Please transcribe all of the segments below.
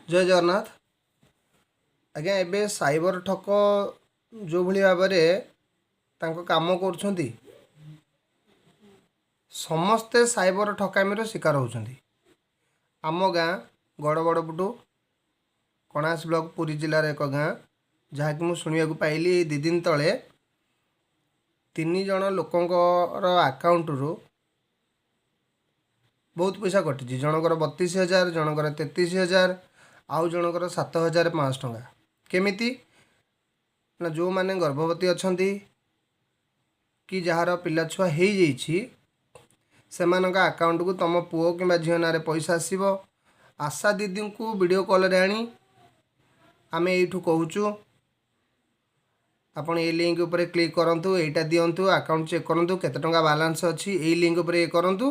ଜୟ ଜଗନ୍ନାଥ ଆଜ୍ଞା। ଏବେ ସାଇବର ଠକ ଯେଉଁଭଳି ଭାବରେ ତାଙ୍କ କାମ କରୁଛନ୍ତି, ସମସ୍ତେ ସାଇବର ଠକାମିର ଶିକାର ହେଉଛନ୍ତି। ଆମ ଗାଁ ଗଡ଼ବଡ଼ପୁଟୁ, କଣାସ ବ୍ଲକ, ପୁରୀ ଜିଲ୍ଲାର ଏକ ଗାଁ, ଯାହାକି ମୁଁ ଶୁଣିବାକୁ ପାଇଲି ଏଇ 2 ଦିନ ତଳେ ତିନି ଜଣ ଲୋକଙ୍କର ଆକାଉଣ୍ଟରୁ ବହୁତ ପଇସା କଟିଛି। ଜଣଙ୍କର 32,000, ଜଣଙ୍କର 33,000, ଆଉ ଜଣଙ୍କର 7,500 ଟଙ୍କା। କେମିତି ନା ଯେଉଁମାନେ ଗର୍ଭବତୀ ଅଛନ୍ତି କି ଯାହାର ପିଲା ଛୁଆ ହେଇଯାଇଛି, ସେମାନଙ୍କ ଆକାଉଣ୍ଟକୁ ତୁମ ପୁଅ କିମ୍ବା ଝିଅ ନାଁରେ ପଇସା ଆସିବ। ଆଶା ଦିଦିଙ୍କୁ ଭିଡ଼ିଓ କଲ୍ରେ ଆଣି ଆମେ ଏଇଠୁ କହୁଛୁ, ଆପଣ ଏଇ ଲିଙ୍କ ଉପରେ କ୍ଲିକ୍ କରନ୍ତୁ, ଏଇଟା ଦିଅନ୍ତୁ, ଆକାଉଣ୍ଟ ଚେକ୍ କରନ୍ତୁ, କେତେ ଟଙ୍କା ବାଲାନ୍ସ ଅଛି, ଏଇ ଲିଙ୍କ ଉପରେ ଇଏ କରନ୍ତୁ।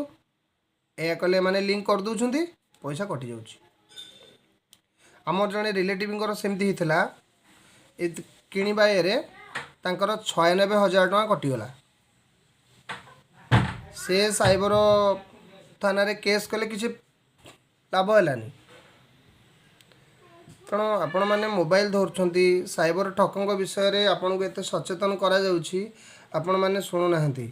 ଏହା କଲେ ଏମାନେ ଲିଙ୍କ କରିଦେଉଛନ୍ତି, ପଇସା କଟିଯାଉଛି। ଆମର ଜଣେ ରିଲେଟିଭଙ୍କର ସେମିତି ହେଇଥିଲା। ଏ କିଣିବା ଇଏରେ ତାଙ୍କର 96,000 ଟଙ୍କା କଟିଗଲା। ସେ ସାଇବର ଥାନାରେ କେସ୍ କଲେ, କିଛି ଲାଭ ହେଲାନି। ତେଣୁ ଆପଣମାନେ ମୋବାଇଲ ଧରୁଛନ୍ତି, ସାଇବର ଠକଙ୍କ ବିଷୟରେ ଆପଣଙ୍କୁ ଏତେ ସଚେତନ କରାଯାଉଛି, ଆପଣମାନେ ଶୁଣୁନାହାନ୍ତି।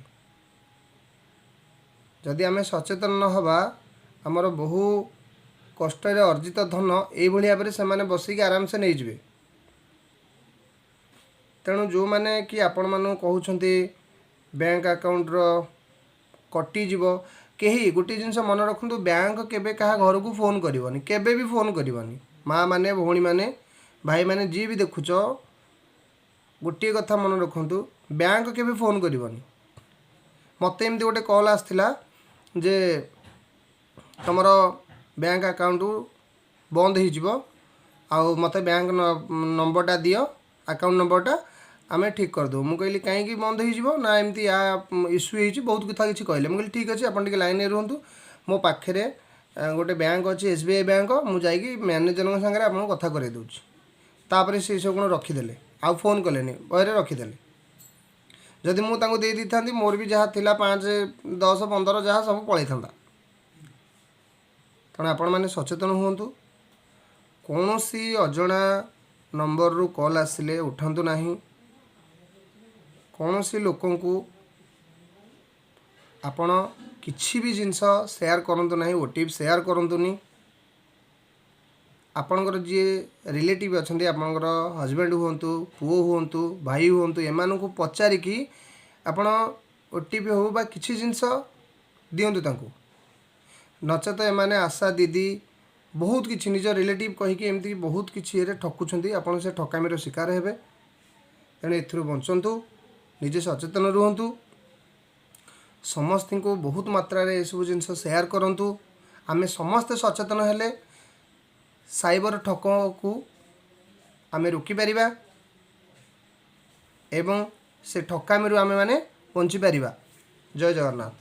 ଯଦି ଆମେ ସଚେତନ ନ ହେବା, ଆମର ବହୁ କଷ୍ଟରେ ଅର୍ଜିତ ଧନ ଏଇଭଳି ଭାବରେ ସେମାନେ ବସିକି ଆରାମସେ ନେଇଯିବେ। ତେଣୁ ଯେଉଁମାନେ କି ଆପଣମାନଙ୍କୁ କହୁଛନ୍ତି ବ୍ୟାଙ୍କ ଆକାଉଣ୍ଟର କଟିଯିବ, କେହି ଗୋଟିଏ ଜିନିଷ ମନେ ରଖନ୍ତୁ, ବ୍ୟାଙ୍କ କେବେ କାହା ଘରକୁ ଫୋନ୍ କରିବନି, କେବେ ବି ଫୋନ୍ କରିବନି। ମା ମାନେ, ଭଉଣୀମାନେ, ଭାଇମାନେ, ଯିଏ ବି ଦେଖୁଛ, ଗୋଟିଏ କଥା ମନେ ରଖନ୍ତୁ, ବ୍ୟାଙ୍କ କେବେ ଫୋନ୍ କରିବନି। ମୋତେ ଏମିତି ଗୋଟେ କଲ୍ ଆସିଥିଲା ଯେ ତୁମର ବ୍ୟାଙ୍କ ଆକାଉଣ୍ଟ ବନ୍ଦ ହେଇଯିବ ଆଉ ମୋତେ ବ୍ୟାଙ୍କ ନମ୍ବରଟା ଦିଅ, ଆକାଉଣ୍ଟ ନମ୍ବରଟା, ଆମେ ଠିକ୍ କରିଦେବୁ। ମୁଁ କହିଲି, କାହିଁକି ବନ୍ଦ ହେଇଯିବ? ନା, ଏମିତି ୟା ଇସ୍ୟୁ ହେଇଛି, ବହୁତ କଥା କିଛି କହିଲେ। ମୁଁ କହିଲି, ଠିକ୍ ଅଛି, ଆପଣ ଟିକେ ଲାଇନ୍ରେ ରୁହନ୍ତୁ, ମୋ ପାଖରେ ଗୋଟେ ବ୍ୟାଙ୍କ ଅଛି, ଏସ୍ ବି I bank, ମୁଁ ଯାଇକି ମ୍ୟାନେଜରଙ୍କ ସାଙ୍ଗରେ ଆପଣଙ୍କୁ କଥା କରାଇ ଦେଉଛି। ତାପରେ ସେ ସବୁ କ'ଣ ରଖିଦେଲେ, ଆଉ ଫୋନ୍ କଲେନି, ଭୟରେ ରଖିଦେଲେ। ଯଦି ମୁଁ ତାଙ୍କୁ ଦେଇ ଦେଇଥାନ୍ତି, ମୋର ବି ଯାହା ଥିଲା 5, 10, 15, ଯାହା ସବୁ ପଳେଇଥାନ୍ତା। ତେଣୁ ଆପଣମାନେ ସଚେତନ ହୁଅନ୍ତୁ। କୌଣସି ଅଜଣା ନମ୍ବରରୁ କଲ୍ ଆସିଲେ ଉଠାନ୍ତୁ ନାହିଁ। କୌଣସି ଲୋକଙ୍କୁ ଆପଣ କିଛି ବି ଜିନିଷ ସେୟାର କରନ୍ତୁ ନାହିଁ, ଓଟିପି ସେୟାର କରନ୍ତୁନି। ଆପଣଙ୍କର ଯିଏ ରିଲେଟିଭ୍ ଅଛନ୍ତି, ଆପଣଙ୍କର ହଜବେଣ୍ଡ ହୁଅନ୍ତୁ, ପୁଅ ହୁଅନ୍ତୁ, ଭାଇ ହୁଅନ୍ତୁ, ଏମାନଙ୍କୁ ପଚାରିକି ଆପଣ ଓଟିପି ହେଉ ବା କିଛି ଜିନିଷ ଦିଅନ୍ତୁ ତାଙ୍କୁ। ନଚେତ ଏମାନେ ଆଶା ଦିଦି, ବହୁତ କିଛି ନିଜ ରିଲେଟିଭ୍ କହିକି ଏମିତି ବହୁତ କିଛି ଇଏରେ ଠକୁଛନ୍ତି। ଆପଣ ସେ ଠକାମିର ଶିକାର ହେବେ। ତେଣୁ ଏଥିରୁ ବଞ୍ଚନ୍ତୁ, ନିଜେ ସଚେତନ ରୁହନ୍ତୁ, ସମସ୍ତଙ୍କୁ ବହୁତ ମାତ୍ରାରେ ଏସବୁ ଜିନିଷ ସେୟାର କରନ୍ତୁ। ଆମେ ସମସ୍ତେ ସଚେତନ ହେଲେ ସାଇବର ଠକକୁ ଆମେ ରୋକିପାରିବା ଏବଂ ସେ ଠକାମିରୁ ଆମେମାନେ ବଞ୍ଚିପାରିବା। ଜୟ ଜଗନ୍ନାଥ।